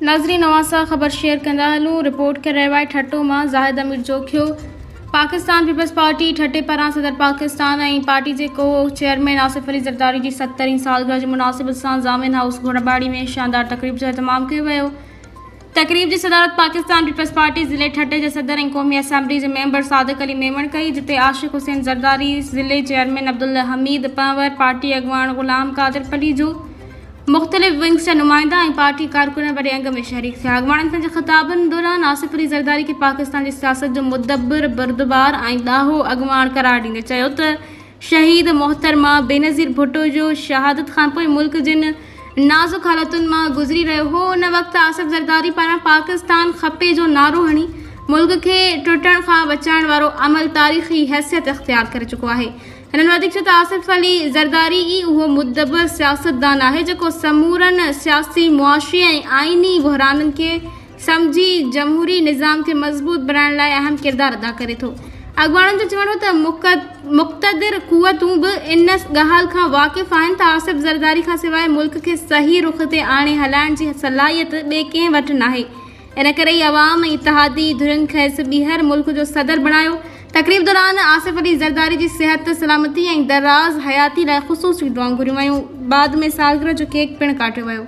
ناظرين اوهان سان خبر شيئر ڪندا هلون رپورٽ ڪري رهيو آهي ٺٽو مان زاهد امير جوکيو پاڪستان پيپلز پارٽي ٺٽي پاران صدر پاڪستان ۽ پارٽي جي ڪو چيئرمين آصف علي زرداري جي 70 هين سالگرهه جي مناسبت سان ضامن هائوس گهوڙاٻاڙي ۾ شاندار تقريب جو اهتمام ڪيو ويو. تقريب جي صدارت پاڪستان پيپلز پارٽي ضلعي ٺٽي جي صدر ۽ قومي اسيمبلي جي ميمبر صادق علي ميمڻ ڪئي جتي عاشق حسين زرداري، ضلعي چيئرمين عبدالحميد پنهور، پارٽي اڳواڻ غلام قادر پليجو، مختلف ونگز جا نمائندا ۽ پارٽي ڪارڪن وڏي انگ ۾ شريڪ ٿيا. اڳواڻن پنهنجي خطابن دوران آصف علي زرداري کي پاڪستان جي سياست جو مدبر، بردبار ۽ ڏاهو اڳواڻ قرار ڏيندي چيو ته شهيد محترمه بينظير ڀٽو جو شهادت کانپوء ملڪ جن نازڪ حالتن مان گذري رهيو هو ان وقت آصف زرداري پاران پاڪستان کپي جو نعرو هڻي ملڪ کي ٽٽڻ کان بچائڻ وارو عمل تاريخي حيثيت اختيار ڪري چڪو آهي. هنن وڌيڪ چيو ته آصف علي زرداري ئي اهو مدبر سياستدان آهي جيڪو سمورن سياسي، معاشي ۽ آئيني بحرانن کي سمجهي جمهوري نظام کي مضبوط بڻائڻ لاء اهم ڪردار ادا ڪري ٿو. اڳواڻن جو چوڻ هو ته مقتدر قوتون به ان ڳالهه کان واقف آهن ته آصف زرداري کانسواء ملڪ کي صحيح رخ تي آڻي هلائڻ جي صلاحيت ٻئي ڪنهن وٽ ناهي. ان ڪري ئي عوام ۽ اتحادي ڌرين کيس ٻيهر ملڪ جو صدر بڻايو. تقريب دوران آصف علي زرداري جي صحت، سلامتي ۽ دراز حياتي لاء خصوصي دعائون گهريون ويون. بعد ۾ سالگرهه جو ڪيڪ پڻ ڪاٽيو ويو.